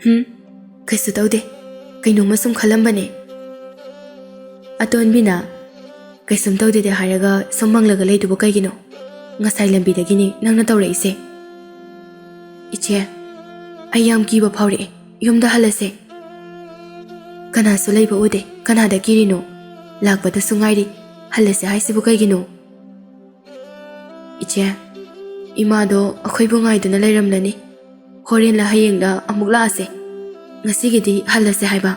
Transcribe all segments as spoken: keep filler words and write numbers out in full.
"ꯍꯨꯝ, ꯀꯩꯁꯨ ꯇꯧꯗꯦ꯫ ꯀꯩꯅꯣꯝꯃ ꯁꯨꯝ ꯈꯜꯂꯝꯕꯅꯦ꯫" ꯑꯇꯣꯟꯕꯤꯅ, "ꯀꯩꯁꯨꯝ ꯇꯧꯗꯦꯗꯤ ꯍꯥꯏꯔꯒ ꯁꯨꯝ ꯃꯪꯂꯒ ꯂꯩꯗꯨꯕꯨ ꯀꯩꯒꯤꯅꯣ? ꯉꯁꯥꯏ ꯂꯝꯕꯤꯗꯒꯤꯅꯤ ꯅꯪꯅ ꯇꯧꯔꯛꯏꯁꯦ꯫" "ꯏꯆꯦ, ꯑꯩ ꯌꯥꯝ ꯀꯤꯕ ꯐꯥꯎꯔꯛꯑꯦ꯫ ꯌꯨꯝꯗ ꯍꯜꯂꯁꯦ꯫" "ꯀꯅꯥꯁꯨ ꯂꯩꯕ ꯎꯗꯦ꯫ ꯀꯅꯥꯗ ꯀꯤꯔꯤꯅꯣ? ꯂꯥꯛꯄꯗꯁꯨ ꯉꯥꯏꯔꯤ꯫ ꯍꯜꯂꯁꯦ ꯍꯥꯏꯁꯤꯕꯨ ꯀꯩꯒꯤꯅꯣ?" "ꯏꯆꯦ, ꯏꯃꯥꯗꯣ ꯑꯩꯈꯣꯏꯕꯨ ꯉꯥꯏꯗꯨꯅ ꯂꯩꯔꯝꯂꯅꯤ꯫ ꯍꯣꯔꯦꯟꯂ ꯍꯌꯦꯡꯂ ꯑꯃꯨꯛ ꯂꯥꯛꯑꯁꯦ꯫ ꯉꯁꯤꯒꯤꯗꯤ ꯍꯜꯂꯁꯦ ꯍꯥꯏꯕ꯫"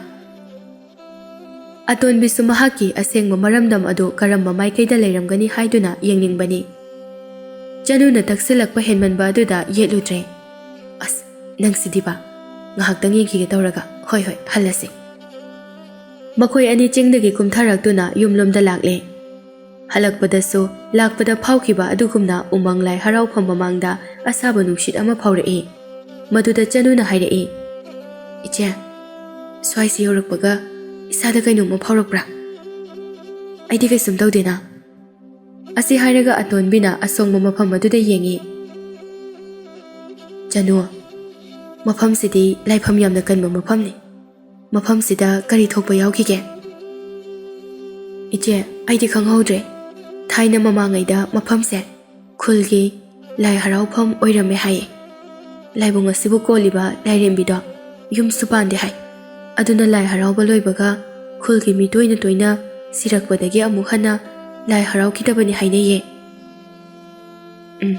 ꯑꯇꯣꯟꯕꯤꯁꯨ ꯃꯍꯥꯛꯀꯤ ꯑꯁꯦꯡꯕ ꯃꯔꯝꯗꯝ ꯑꯗꯨ ꯀꯔꯝꯕ ꯃꯥꯏꯀꯩꯗ ꯂꯩꯔꯝꯒꯅꯤ ꯍꯥꯏꯗꯨꯅ ꯌꯦꯡꯅꯤꯡꯕꯅꯤ꯫ ꯆꯅꯨꯅ ꯇꯛꯁꯤꯜꯂꯛꯄ ꯍꯦꯟꯃꯟꯕ ꯑꯗꯨꯗ ꯌꯦꯠꯂꯨꯗ꯭ꯔꯦ꯫ "ꯑꯁ, ꯅꯪꯁꯤꯗꯤꯕ꯫ ꯉꯥꯏꯍꯥꯛꯇꯪ ꯌꯦꯡꯈꯤꯒꯦ ꯇꯧꯔꯒ꯫ ꯍꯣꯏ, ꯍꯣꯏ, ꯍꯜꯂꯁꯤ꯫" ꯃꯈꯣꯏ ꯑꯅꯤ ꯆꯤꯡꯗꯒꯤ ꯀꯨꯝꯊꯔꯛꯇꯨꯅ ꯌꯨꯝꯂꯣꯝꯗ ꯂꯥꯛꯂꯦ꯫ ꯍꯜꯂꯛꯄꯗꯁꯨ ꯂꯥꯛꯄꯗ ꯐꯥꯎꯈꯤꯕ ꯑꯗꯨꯒꯨꯝꯅ ꯎꯃꯪ ꯂꯥꯏ ꯍꯔꯥꯎꯐꯝ ꯃꯃꯥꯡꯗ ꯑꯁꯥꯕ ꯅꯨꯡꯁꯤꯠ ꯑꯃ ꯐꯥꯎꯔꯛꯏ꯫ ꯃꯗꯨꯗ ꯆꯅꯨꯅ ꯍꯥꯏꯔꯛꯏ, "ꯏꯆꯦ, ꯁ꯭ꯋꯥꯏꯁꯤ ꯌꯧꯔꯛꯄꯒ ꯏꯁꯥꯗ ꯀꯩꯅꯣꯝꯃ ꯐꯥꯎꯔꯛꯄ꯭ꯔꯥ?" "ꯑꯩꯗꯤ ꯀꯩꯁꯨꯝ ꯇꯧꯗꯦꯅ꯫" ꯑꯁꯤ ꯍꯥꯏꯔꯒ ꯑꯇꯣꯟꯕꯤꯅ ꯑꯁꯣꯡꯕ ꯃꯐꯝ ꯑꯗꯨꯗ ꯌꯦꯡꯉꯤ꯫ "ꯆꯅꯨ, ꯃꯐꯝꯁꯤꯗꯤ ꯂꯥꯏꯐꯝ ꯌꯥꯝꯅ ꯀꯟꯕ ꯃꯐꯝꯅꯤ꯫ ꯃꯐꯝꯁꯤꯗ ꯀꯔꯤ ꯊꯣꯛꯄ ꯌꯥꯎꯈꯤꯒꯦ?" "ꯏꯆꯦ, ꯑꯩꯗꯤ ꯈꯪꯍꯧꯗ꯭ꯔꯦ꯫ ꯊꯥꯏꯅ ꯃꯃꯥꯡꯉꯩꯗ ꯃꯐꯝꯁꯦ ꯈꯨꯜꯒꯤ ꯂꯥꯏ ꯍꯔꯥꯎꯐꯝ ꯑꯣꯏꯔꯝꯃꯦ ꯍꯥꯏꯌꯦ꯫ ꯂꯥꯏꯕꯨꯡ ꯑꯁꯤꯕꯨ ꯀꯣꯜꯂꯤꯕ ꯂꯥꯏꯔꯦꯝꯕꯤꯗꯣ ꯌꯨꯝꯁꯨ ꯄꯥꯟꯗꯦ ꯍꯥꯏ꯫ ꯑꯗꯨꯅ ꯂꯥꯏ ꯍꯔꯥꯎꯕ ꯂꯣꯏꯕꯒ ꯈꯨꯜꯒꯤ ꯃꯤ ꯇꯣꯏꯅ ꯇꯣꯏꯅ ꯁꯤꯔꯛꯄꯗꯒꯤ ꯑꯃꯨꯛ ꯍꯟꯅ ꯂꯥꯏ ꯍꯔꯥꯎꯈꯤꯗꯕꯅꯤ ꯍꯥꯏꯅꯩꯌꯦ꯫" "ꯎꯝ,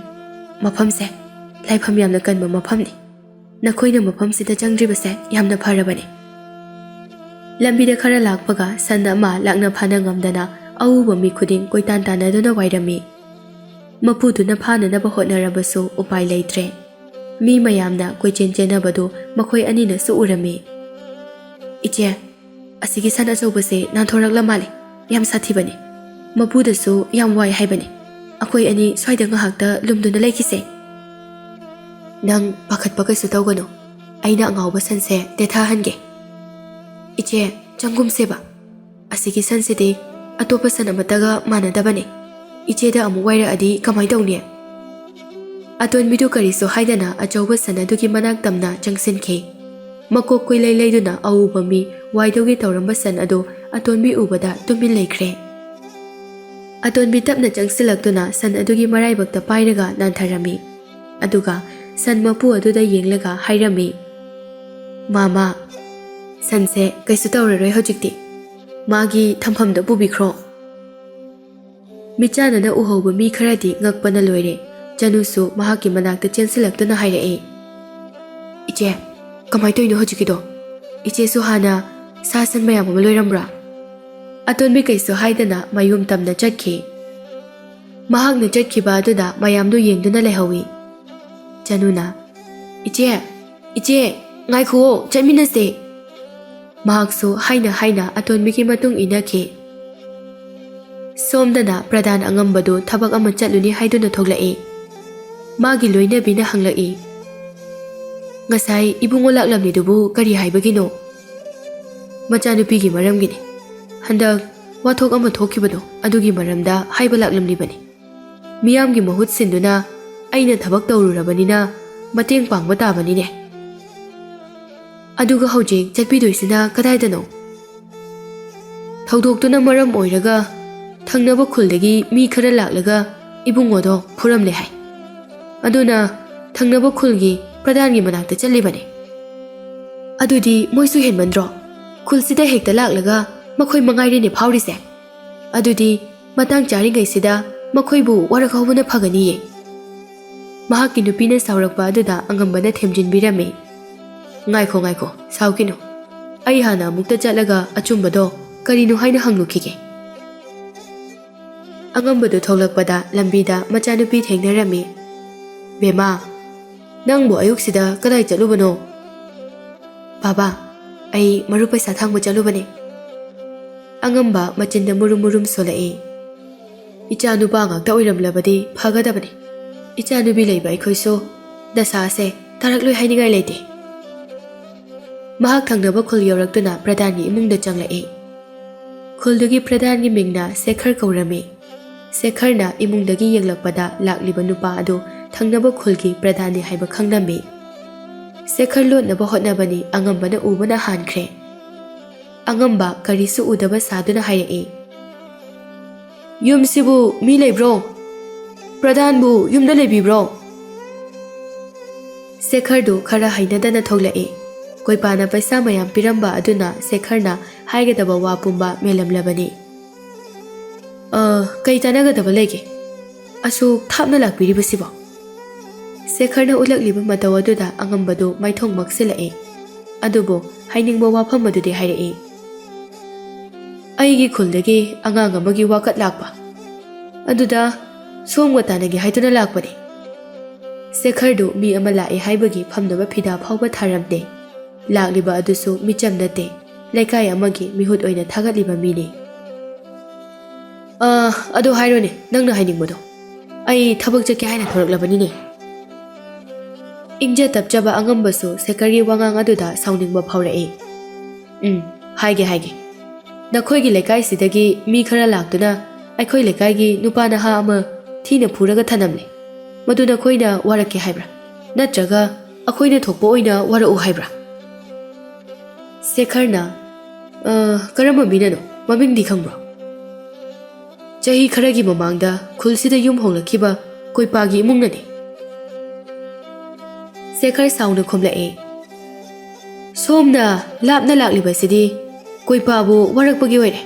ꯃꯐꯝꯁꯦ ꯂꯥꯏꯐꯝ ꯌꯥꯝꯅ ꯀꯟꯕ ꯃꯐꯝꯅꯤ꯫ ꯅꯈꯣꯏꯅ ꯃꯐꯝꯁꯤꯗ ꯆꯪꯗ꯭ꯔꯤꯕꯁꯦ ꯌꯥꯝꯅ ꯐꯔꯕꯅꯤ꯫" ꯂꯝꯕꯤꯗ ꯈꯔ ꯂꯥꯛꯄꯒ ꯁꯟ ꯑꯃ ꯂꯥꯛꯅ ꯐꯥꯅ ꯉꯝꯗꯅ ꯑꯎꯕ ꯃꯤ ꯈꯨꯗꯤꯡ ꯀꯣꯏꯇꯥꯟ ꯇꯥꯟꯅꯗꯨꯅ ꯋꯥꯏꯔꯝꯃꯤ꯫ ꯃꯄꯨꯗꯨꯅ ꯐꯥꯅꯅꯕ ꯍꯣꯠꯅꯔꯕꯁꯨ ꯎꯄꯥꯏ ꯂꯩꯇ꯭ꯔꯦ꯫ ꯃꯤ ꯃꯌꯥꯝꯅ ꯀꯣꯏꯆꯦꯟ ꯆꯦꯟꯅꯕꯗꯨ ꯃꯈꯣꯏ ꯑꯅꯤꯅꯁꯨ ꯎꯔꯝꯃꯤ꯫ "ꯏꯆꯦ, ꯑꯁꯤꯒꯤ ꯁꯟ ꯑꯆꯧꯕꯁꯦ ꯅꯥꯟꯊꯣꯔꯛꯂ ꯃꯥꯜꯂꯦ꯫ ꯌꯥꯝ ꯁꯥꯊꯤꯕꯅꯤ꯫ ꯃꯄꯨꯗꯁꯨ ꯌꯥꯝ ꯋꯥꯏ ꯍꯥꯏꯕꯅꯤ꯫ ꯑꯩꯈꯣꯏ ꯑꯅꯤ ꯁ꯭ꯋꯥꯏꯗ ꯉꯥꯏꯍꯥꯛꯇ ꯂꯨꯝꯗꯨꯅ ꯂꯩꯈꯤꯁꯦ꯫" "ꯅꯪ ꯄꯥꯈꯠꯄ ꯀꯩꯁꯨ ꯇꯧꯒꯅꯨ꯫ ꯑꯩꯅ ꯑꯉꯥꯎꯕ ꯁꯟꯁꯦ ꯇꯦꯊꯍꯟꯒꯦ꯫" "ꯏꯆꯦ, ꯆꯪꯒꯨꯝꯁꯦꯕ꯫ ꯑꯁꯤꯒꯤ ꯁꯟꯁꯤꯗꯤ ꯑꯇꯣꯞꯄ ꯁꯟ ꯑꯃꯠꯇꯒ ꯃꯥꯟꯅꯗꯕꯅꯤ꯫ ꯏꯆꯦꯗ ꯑꯃꯨꯛ ꯋꯥꯏꯔꯛꯑꯗꯤ ꯀꯃꯥꯏ ꯇꯧꯅꯤ?" ꯑꯇꯣꯟꯕꯤꯗꯨ ꯀꯔꯤꯁꯨ ꯍꯥꯏꯗꯅ ꯑꯆꯧꯕ ꯁꯟ ꯑꯗꯨꯒꯤ ꯃꯅꯥꯛ ꯇꯝꯅ ꯆꯪꯁꯤꯟꯈꯤ꯫ ꯃꯀꯣꯛ ꯀꯨꯏꯂꯩ ꯂꯩꯗꯨꯅ ꯑꯎꯕ ꯃꯤ ꯋꯥꯏꯗꯧꯒꯤ ꯇꯧꯔꯝꯕ ꯁꯟ ꯑꯗꯨ ꯑꯇꯣꯟꯕꯤ ꯎꯕꯗ ꯇꯨꯃꯤꯟ ꯂꯩꯈ꯭ꯔꯦ꯫ ꯑꯇꯣꯟꯕꯤ ꯇꯞꯅ ꯆꯪꯁꯤꯜꯂꯛꯇꯨꯅ ꯁꯟ ꯑꯗꯨꯒꯤ ꯃꯔꯥꯏꯕꯛꯇ ꯄꯥꯏꯔꯒ ꯅꯥꯟꯊꯔꯝꯃꯤ꯫ ꯑꯗꯨꯒ ꯁꯟ ꯃꯄꯨ ꯑꯗꯨꯗ ꯌꯦꯡꯂꯒ ꯍꯥꯏꯔꯝꯃꯤ, "ꯃꯥꯃꯥ, ꯁꯟꯁꯦ ꯀꯩꯁꯨ ꯇꯧꯔꯔꯣꯏ ꯍꯧꯖꯤꯛꯇꯤ꯫ ꯃꯥꯒꯤ ꯊꯝꯐꯝꯗ ꯄꯨꯕꯤꯈ꯭ꯔꯣ"꯫ ꯃꯤꯠꯆꯥꯟꯅꯅ ꯎꯍꯧꯕ ꯃꯤ ꯈꯔꯗꯤ ꯉꯛꯄꯅ ꯂꯣꯏꯔꯦ꯫ ꯆꯅꯨꯁꯨ ꯃꯍꯥꯛꯀꯤ ꯃꯅꯥꯛꯇ ꯆꯦꯟꯁꯤꯜꯂꯛꯇꯨꯅ ꯍꯥꯏꯔꯛꯏ, "ꯏꯆꯦ, ꯀꯃꯥꯏꯅ ꯇꯧꯔꯤꯅꯣ ꯍꯧꯖꯤꯛꯀꯤꯗꯣ? ꯏꯆꯦꯁꯨ ꯍꯥꯟꯅ ꯁꯥ ꯁꯟ ꯃꯌꯥꯝ ꯑꯃ ꯂꯣꯏꯔꯝꯕ꯭ꯔꯥ?" ꯑꯇꯣꯟꯕꯤ ꯀꯩꯁꯨ ꯍꯥꯏꯗꯅ ꯃꯌꯨꯝ ꯇꯝꯅ ꯆꯠꯈꯤ꯫ ꯃꯍꯥꯛꯅ ꯆꯠꯈꯤꯕ ꯑꯗꯨꯗ ꯃꯌꯥꯝꯗꯨ ꯌꯦꯡꯗꯨꯅ ꯂꯩꯍꯧꯏ꯫ ꯆꯅꯨꯅ, "ꯏꯆꯦ, ꯏꯆꯦ, ꯉꯥꯏꯈꯨꯑꯣ, ꯆꯠꯃꯤꯟꯅꯁꯦ"꯫ ꯃꯍꯥꯛꯁꯨ ꯍꯥꯏꯅ ꯍꯥꯏꯅ ꯑꯇꯣꯟꯕꯤꯒꯤ ꯃꯇꯨꯡ ꯏꯟꯅꯈꯤ꯫ ꯁꯣꯝꯗꯅ ꯄ꯭ꯔꯙꯥꯟ ꯑꯉꯝꯕꯗꯨ ꯊꯕꯛ ꯑꯃ ꯆꯠꯂꯨꯅꯤ ꯍꯥꯏꯗꯨꯅ ꯊꯣꯛꯂꯛꯏ꯫ ꯃꯥꯒꯤ ꯂꯣꯏꯅꯕꯤꯅ ꯍꯪꯂꯛꯏ, "ꯉꯁꯥꯏ ꯏꯕꯨꯡꯉꯣ ꯂꯥꯛꯂꯝꯃꯤꯗꯨꯕꯨ ꯀꯔꯤ ꯍꯥꯏꯕꯒꯤꯅꯣ?" "ꯃꯆꯥꯅꯨꯄꯤꯒꯤ ꯃꯔꯝꯒꯤꯅꯤ꯫ ꯍꯟꯗꯛ ꯋꯥꯊꯣꯛ ꯑꯃ ꯊꯣꯛꯈꯤꯕꯗꯣ, ꯑꯗꯨꯒꯤ ꯃꯔꯝꯗ ꯍꯥꯏꯕ ꯂꯥꯛꯂꯝꯂꯤꯕꯅꯤ꯫ ꯃꯤꯌꯥꯝꯒꯤ ꯃꯍꯨꯠ ꯁꯤꯟꯗꯨꯅ ꯑꯩꯅ ꯊꯕꯛ ꯇꯧꯔꯨꯔꯕꯅꯤꯅ ꯃꯇꯦꯡ ꯄꯥꯡꯕ ꯇꯥꯕꯅꯤꯅꯦ꯫ ꯑꯗꯨꯒ ꯍꯧꯖꯤꯛ ꯆꯠꯄꯤꯗꯣꯏꯁꯤꯅ ꯀꯗꯥꯏꯗꯅꯣ?" "ꯊꯧꯗꯣꯛꯇꯨꯅ ꯃꯔꯝ ꯑꯣꯏꯔꯒ ꯊꯪꯅꯕ ꯈꯨꯜꯗꯒꯤ ꯃꯤ ꯈꯔ ꯂꯥꯛꯂꯒ ꯏꯕꯨꯡꯉꯣꯗꯣ ꯐꯨꯔꯝꯂꯦ ꯍꯥꯏ꯫ ꯑꯗꯨꯅ ꯊꯪꯅꯕ ꯈꯨꯜꯒꯤ ꯄ꯭ꯔꯙꯥꯟꯒꯤ ꯃꯅꯥꯛꯇ ꯆꯠꯂꯤꯕꯅꯤ꯫ ꯑꯗꯨꯗꯤ ꯃꯣꯏꯁꯨ ꯍꯦꯟꯃꯟꯗ꯭ꯔꯣ? ꯈꯨꯜꯁꯤꯗ ꯍꯦꯛꯇ ꯂꯥꯛꯂꯒ ꯃꯈꯣꯏ ꯃꯉꯥꯏꯔꯦꯅꯦ ꯐꯥꯎꯔꯤꯁꯦ꯫ ꯑꯗꯨꯗꯤ ꯃꯇꯥꯡ ꯆꯥꯔꯤꯉꯩꯁꯤꯗ ꯃꯈꯣꯏꯕꯨ ꯋꯥꯔꯛ ꯍꯧꯕꯅ ꯐꯒꯅꯤꯌꯦ"꯫ ꯃꯍꯥꯛꯀꯤ ꯅꯨꯄꯤꯅ ꯁꯥꯎꯔꯛꯄ ꯑꯗꯨꯗ ꯑꯉꯝꯕꯅ ꯊꯦꯝꯖꯤꯟꯕꯤꯔꯝꯃꯤ꯫ "ꯉꯥꯏꯈꯣ, ꯉꯥꯏꯈꯣ, ꯁꯥꯎꯈꯤꯅꯨ꯫ ꯑꯩ ꯍꯥꯟꯅ ꯑꯃꯨꯛꯇ ꯆꯠꯂꯒ ꯑꯆꯨꯝꯕꯗꯣ ꯀꯔꯤꯅꯣ ꯍꯥꯏꯅ ꯍꯪꯂꯨꯈꯤꯒꯦ"꯫ ꯑꯉꯝꯕꯗꯨ ꯊꯣꯛꯂꯛꯄꯗ ꯂꯝꯕꯤꯗ ꯃꯆꯥꯅꯨꯄꯤ ꯊꯦꯡꯅꯔꯝꯃꯤ꯫ "ꯕꯦꯝꯃ, ꯅꯪꯕꯨ ꯑꯌꯨꯛꯁꯤꯗ ꯀꯗꯥꯏ ꯆꯠꯂꯨꯕꯅꯣ?" "ꯕꯥꯕꯥ, ꯑꯩ ꯃꯔꯨꯞ ꯄꯩꯁꯥ ꯊꯥꯡꯕ ꯆꯠꯂꯨꯕꯅꯦ"꯫ ꯑꯉꯝꯕ ꯃꯆꯤꯟꯗ ꯃꯨꯔꯨꯝ ꯃꯨꯔꯨꯝ ꯁꯣꯜꯂꯛꯏ꯫ "ꯏꯆꯥ ꯅꯨꯄꯥ ꯉꯥꯛꯇ ꯑꯣꯏꯔꯝꯂꯕꯗꯤ ꯐꯒꯗꯕꯅꯤ꯫ ꯏꯆꯥ ꯅꯨꯄꯤ ꯂꯩꯕ ꯑꯩꯈꯣꯏꯁꯨ ꯗꯁꯥꯁꯦ ꯇꯥꯔꯛꯂꯣꯏ ꯍꯥꯏꯅꯤꯡꯉꯥꯏ ꯂꯩꯇꯦ"꯫ ꯃꯍꯥꯛ ꯊꯪꯅꯕ ꯈꯨꯜ ꯌꯧꯔꯛꯇꯨꯅ ꯄ꯭ꯔꯙꯥꯟꯒꯤ ꯏꯃꯨꯡꯗ ꯆꯪꯂꯛꯏ꯫ ꯈꯨꯜꯗꯨꯒꯤ ꯄ꯭ꯔꯙꯥꯟꯒꯤ ꯃꯤꯡꯅ ꯁꯦꯈꯔ ꯀꯧꯔꯝꯃꯤ꯫ ꯁꯦꯈꯔꯅ ꯏꯃꯨꯡꯗꯒꯤ ꯌꯦꯡꯂꯛꯄꯗ ꯂꯥꯛꯂꯤꯕ ꯅꯨꯄꯥ ꯑꯗꯨ ꯊꯪꯅꯕ ꯈꯨꯜꯒꯤ ꯄ꯭ꯔꯙꯥꯟꯅꯤ ꯍꯥꯏꯕ ꯈꯪꯂꯝꯃꯤ꯫ ꯁꯦꯈꯔ ꯂꯣꯠꯅꯕ ꯍꯣꯠꯅꯕꯅꯤ ꯑꯉꯝꯕꯅ ꯎꯕꯅ ꯍꯥꯟꯈ꯭ꯔꯦ꯫ ꯑꯉꯝꯕ ꯀꯔꯤꯁꯨ ꯎꯗꯕ ꯁꯥꯗꯨꯅ ꯍꯥꯏꯔꯛꯏ, "ꯌꯨꯝꯁꯤꯕꯨ ꯃꯤ ꯂꯩꯕ꯭ꯔꯣ? ꯄ꯭ꯔꯙꯥꯟꯕꯨ ꯌꯨꯝꯗ ꯂꯩꯕꯤꯕ꯭ꯔꯣ?" ꯁꯦꯈꯔꯗꯨ ꯈꯔ ꯍꯩꯅꯗꯅ ꯊꯣꯛꯂꯛꯏ꯫ ꯀꯣꯏꯄꯥꯅ ꯄꯩꯁꯥ ꯃꯌꯥꯝ ꯄꯤꯔꯝꯕ ꯑꯗꯨꯅ ꯁꯦꯈꯔꯅ ꯍꯥꯏꯒꯗꯕ ꯋꯥ ꯄꯨꯝꯕ ꯃꯦꯜꯂꯝꯂꯕꯅꯤ꯫ "ꯑ, ꯀꯩ ꯇꯥꯟꯅꯒꯗꯕ ꯂꯩꯒꯦ? ꯑꯁꯨꯛ ꯊꯥꯞꯅ ꯂꯥꯛꯄꯤꯔꯤꯕꯁꯤꯕꯣ?" ꯁꯦꯈꯔꯅ ꯎꯠꯂꯛꯂꯤꯕ ꯃꯇꯧ ꯑꯗꯨꯗ ꯑꯉꯝꯕꯗꯨ ꯃꯥꯏꯊꯣꯡ ꯃꯛꯁꯤꯜꯂꯛꯏ꯫ ꯑꯗꯨꯕꯨ ꯍꯥꯏꯅꯤꯡꯕ ꯋꯥꯐꯝ ꯑꯗꯨꯗꯤ ꯍꯥꯏꯔꯛꯏ꯫ "ꯑꯩꯒꯤ ꯈꯨꯜꯗꯒꯤ ꯑꯉꯥꯡ ꯑꯃꯒꯤ ꯋꯥꯀꯠ ꯂꯥꯛꯄ ꯑꯗꯨꯗ ꯁꯣꯝꯒ ꯇꯥꯟꯅꯒꯦ ꯍꯥꯏꯗꯨꯅ ꯂꯥꯛꯄꯅꯤ꯫" ꯁꯦꯈꯔꯗꯨ ꯃꯤ ꯑꯃ ꯂꯥꯛꯑꯦ ꯍꯥꯏꯕꯒꯤ ꯐꯝꯅꯕ ꯐꯤꯗꯥ ꯐꯥꯎꯕ ꯊꯥꯔꯝꯗꯦ꯫ ꯂꯥꯛꯂꯤꯕ ꯑꯗꯨꯁꯨ ꯃꯤꯆꯝ ꯅꯠꯇꯦ, ꯂꯩꯀꯥꯏ ꯑꯃꯒꯤ ꯃꯤꯍꯨꯠ ꯑꯣꯏꯅ ꯊꯥꯒꯠꯂꯤꯕ ꯃꯤꯅꯤ꯫ "ꯑ, ꯑꯗꯨ ꯍꯥꯏꯔꯣꯅꯦ, ꯅꯪꯅ ꯍꯥꯏꯅꯤꯡꯕꯗꯣ꯫ ꯑꯩ ꯊꯕꯛ ꯆꯠꯀꯦ ꯍꯥꯏꯅ ꯊꯣꯔꯛꯂꯕꯅꯤꯅꯦ꯫" ꯏꯪꯖ ꯇꯞꯆꯕ ꯑꯉꯝꯕꯁꯨ ꯁꯦꯈꯔꯒꯤ ꯋꯥꯉꯥꯡ ꯑꯗꯨꯗ ꯁꯥꯎꯅꯤꯡꯕ ꯐꯥꯎꯔꯛꯏ꯫ "ꯎꯝ, ꯍꯥꯏꯒꯦ, ꯍꯥꯏꯒꯦ꯫ ꯅꯈꯣꯏꯒꯤ ꯂꯩꯀꯥꯏꯁꯤꯗꯒꯤ ꯃꯤ ꯈꯔ ꯂꯥꯛꯇꯨꯅ ꯑꯩꯈꯣꯏ ꯂꯩꯀꯥꯏꯒꯤ ꯅꯨꯄꯥ ꯅꯍꯥ ꯑꯃ ꯊꯤꯅ ꯐꯨꯔꯒ ꯊꯅꯝꯂꯦ꯫ ꯃꯗꯨ ꯅꯈꯣꯏꯅ ꯋꯥꯔꯛꯀꯦ ꯍꯥꯏꯕ꯭ꯔꯥ? ꯅꯠꯇ꯭ꯔꯒ ꯑꯩꯈꯣꯏꯅ ꯊꯣꯛꯄ ꯑꯣꯏꯅ ꯋꯥꯔꯛꯎ ꯍꯥꯏꯕ꯭ꯔꯥ?" ꯁꯦꯈꯔꯅ, "ꯑ, ꯀꯔꯝꯕ ꯃꯤꯅꯅꯣ? ꯃꯃꯤꯡꯗꯤ ꯈꯪꯕ꯭ꯔꯣ?" "ꯆꯍꯤ ꯈꯔꯒꯤ ꯃꯃꯥꯡꯗ ꯈꯨꯜꯁꯤꯗ ꯌꯨꯝ ꯍꯣꯡꯂꯛꯈꯤꯕ ꯀꯣꯏꯄꯥꯒꯤ ꯏꯃꯨꯡꯅꯅꯤ꯫" ꯁꯦꯈꯔ ꯁꯥꯎꯅ ꯈꯨꯝꯂꯛꯏ꯫ "ꯁꯣꯝꯅ ꯂꯥꯞꯅ ꯂꯥꯛꯂꯤꯕꯁꯤꯗꯤ ꯀꯣꯏꯄꯥꯕꯨ ꯋꯥꯔꯛꯄꯒꯤ ꯑꯣꯏꯔꯦ꯫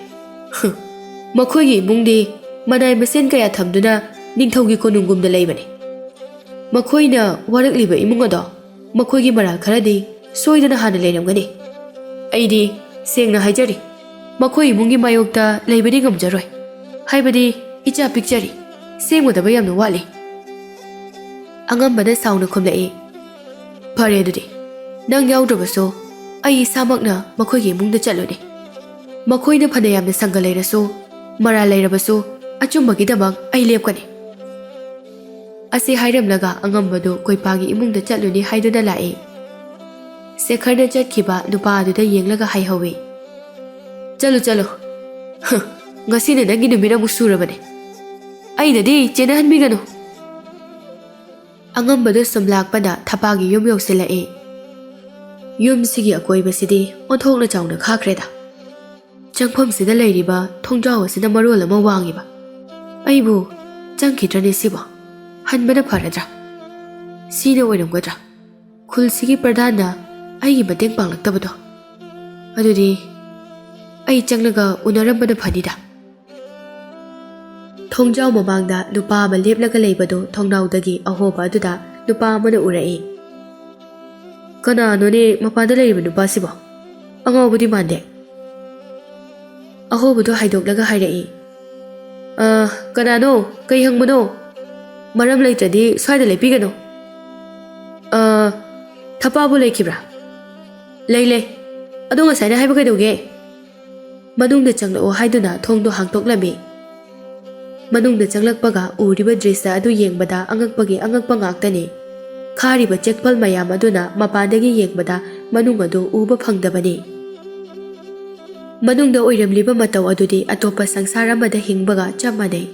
ꯍꯨꯝ, ꯃꯈꯣꯏꯒꯤ ꯏꯃꯨꯡꯗꯤ ꯃꯅꯥꯏ ꯃꯁꯤꯟ ꯀꯌꯥ ꯊꯝꯗꯨꯅ ꯅꯤꯡꯊꯧꯒꯤ ꯀꯣꯅꯨꯡꯒꯨꯝꯅ ꯂꯩꯕꯅꯤ꯫ ꯃꯈꯣꯏꯅ ꯋꯥꯔꯛꯂꯤꯕ ꯏꯃꯨꯡ ꯑꯗꯣ ꯃꯈꯣꯏꯒꯤ ꯃꯔꯥꯜ ꯈꯔꯗꯤ ꯁꯣꯏꯗꯅ ꯍꯥꯟꯅ ꯂꯩꯔꯝꯒꯅꯤ꯫ ꯑꯩꯗꯤ ꯁꯦꯡꯅ ꯍꯥꯏꯖꯔꯤ, ꯃꯈꯣꯏ ꯏꯃꯨꯡꯒꯤ ꯃꯥꯌꯣꯛꯇ ꯂꯩꯕꯗꯤ ꯉꯝꯖꯔꯣꯏ꯫ ꯍꯥꯏꯕꯗꯤ ꯏꯆꯥ ꯄꯤꯛꯆꯔꯤ, ꯁꯦꯝꯒꯗꯕ ꯌꯥꯝꯅ ꯋꯥꯠꯂꯤ꯫" ꯑꯉꯝꯕꯅ ꯁꯥꯎꯅ ꯈꯨꯝꯂꯛꯏ꯫ "ꯐꯔꯦ ꯑꯗꯨꯗꯤ, ꯅꯪ ꯌꯥꯎꯗ꯭ꯔꯕꯁꯨ ꯑꯩ ꯏꯁꯥꯃꯛꯅ ꯃꯈꯣꯏꯒꯤ ꯏꯃꯨꯡꯗ ꯆꯠꯂꯨꯅꯤ꯫ ꯃꯈꯣꯏꯅ ꯐꯅ ꯌꯥꯝꯅ ꯁꯪꯒ ꯂꯩꯔꯁꯨ, ꯃꯔꯥꯜ ꯂꯩꯔꯕꯁꯨ ꯑꯆꯨꯝꯕꯒꯤꯗꯃꯛ ꯑꯩ ꯂꯦꯞꯀꯅꯤ꯫ ꯑꯁꯤ ꯍꯥꯏꯔꯝꯂꯒ ꯑꯉꯝꯕꯗꯨ ꯀꯣꯏꯄꯥꯒꯤ ꯏꯃꯨꯡꯗ ꯆꯠꯂꯨꯅꯤ ꯍꯥꯏꯗꯨꯅ ꯂꯥꯛꯏ꯫ ꯁꯦꯈꯔꯅ ꯆꯠꯈꯤꯕ ꯅꯨꯄꯥ ꯑꯗꯨꯗ ꯌꯦꯡꯂꯒ ꯍꯥꯏꯍꯧꯏ, "ꯆꯠꯂꯨ, ꯆꯠꯂꯨ꯫ ꯍ, ꯉꯁꯤꯅ ꯅꯪꯒꯤ ꯅꯨꯃꯤꯠ ꯑꯃꯨꯛ ꯁꯨꯔꯕꯅꯦ꯫ ꯑꯩꯅꯗꯤ ꯆꯦꯟꯅꯍꯟꯕꯤꯒꯅꯨ꯫" ꯑꯉꯝꯕꯗꯨ ꯁꯨꯝ ꯂꯥꯛꯄꯗ ꯊꯄꯥꯒꯤ ꯌꯨꯝ ꯌꯧꯁꯤꯜꯂꯛꯏ꯫ ꯌꯨꯝꯁꯤꯒꯤ ꯑꯀꯣꯏꯕꯁꯤꯗꯤ ꯑꯣꯟꯊꯣꯛꯅ ꯆꯥꯎꯅ ꯈꯥꯛꯈ꯭ꯔꯦꯗ꯫ ꯆꯪꯐꯝꯁꯤꯗ ꯂꯩꯔꯤꯕ ꯊꯣꯡꯖꯥꯎ ꯑꯁꯤꯅ ꯃꯔꯣꯜ ꯑꯃ ꯋꯥꯡꯉꯤꯕ꯫ ꯑꯩꯕꯨ ꯆꯪꯈꯤꯗ꯭ꯔꯅꯤ ꯁꯤꯕꯣ? ꯍꯟꯕꯅ ꯐꯔꯗ꯭ꯔꯥ? ꯁꯤꯅ ꯑꯣꯏꯔꯝꯒꯗ꯭ꯔꯥ? ꯈꯨꯜꯁꯤꯒꯤ ꯄ꯭ꯔꯙꯥꯟꯅ ꯑꯩꯒꯤ ꯃꯇꯦꯡ ꯄꯥꯡꯂꯛꯇꯕꯗꯣ꯫ ꯑꯗꯨꯗꯤ ꯑꯩ ꯆꯪꯂꯒ ꯎꯅꯔꯝꯕꯅ ꯐꯅꯤꯗ꯫ ꯊꯣꯡꯖꯥꯎ ꯃꯃꯥꯡꯗ ꯅꯨꯄꯥ ꯑꯃ ꯂꯦꯞꯂꯒ ꯂꯩꯕꯗꯨ ꯊꯣꯡꯅꯥꯎꯗꯒꯤ ꯑꯍꯣꯕ ꯑꯗꯨꯗ ꯅꯨꯄꯥ ꯑꯃꯅ ꯎꯔꯛꯏ꯫ "ꯀꯅꯥꯅꯣꯅꯦ ꯃꯄꯥꯟꯗ ꯂꯩꯔꯤꯕ ꯅꯨꯄꯥꯁꯤꯕꯣ? ꯑꯉꯥꯎꯕꯗꯤ ꯃꯥꯟꯗꯦ꯫" ꯑꯍꯣꯕꯗꯨ ꯍꯥꯏꯗꯣꯛꯂꯒ ꯍꯥꯏꯔꯛꯏ꯫ "ꯑ, ꯀꯅꯥꯅꯣ? ꯀꯩ ꯍꯪꯕꯅꯣ? ꯃꯔꯝ ꯂꯩꯇ꯭ꯔꯗꯤ ꯁ꯭ꯋꯥꯏꯗ ꯂꯦꯞꯄꯤꯒꯅꯨ꯫" "ꯑ, ꯊꯄꯥꯕꯨ ꯂꯩꯈꯤꯕ꯭ꯔꯥ?" "ꯂꯩ, ꯂꯩ꯫ ꯑꯗꯣ ꯉꯁꯥꯏꯅ ꯍꯥꯏꯕ ꯀꯩꯗꯧꯒꯦ?" ꯃꯅꯨꯡꯗ ꯆꯪꯂꯛꯑꯣ ꯍꯥꯏꯗꯨꯅ ꯊꯣꯡꯗꯣ ꯍꯥꯡꯇꯣꯛꯂꯝꯃꯤ꯫ ꯃꯅꯨꯡꯗ ꯆꯪꯂꯛꯄꯒ ꯎꯔꯤꯕ ꯗ꯭ꯔꯤꯁ꯭ꯌ ꯑꯗꯨ ꯌꯦꯡꯕꯗ ꯑꯉꯛꯄꯒꯤ ꯑꯉꯛꯄ ꯉꯥꯛꯇꯅꯤ꯫ ꯈꯥꯔꯤꯕ ꯆꯦꯛꯄꯜ ꯃꯌꯥꯝ ꯑꯗꯨꯅ ꯃꯄꯥꯟꯗꯒꯤ ꯌꯦꯡꯕꯗ ꯃꯅꯨꯡ ꯑꯗꯨ ꯎꯕ ꯐꯪꯗꯕꯅꯤ꯫ ꯃꯅꯨꯡꯗ ꯑꯣꯏꯔꯝꯂꯤꯕ ꯃꯇꯧ ꯑꯗꯨꯗꯤ ꯑꯇꯣꯞꯄ ꯁꯪꯁꯥꯔ ꯑꯃꯗ ꯍꯤꯡꯕꯒ ꯆꯞ ꯃꯥꯟꯅꯩ꯫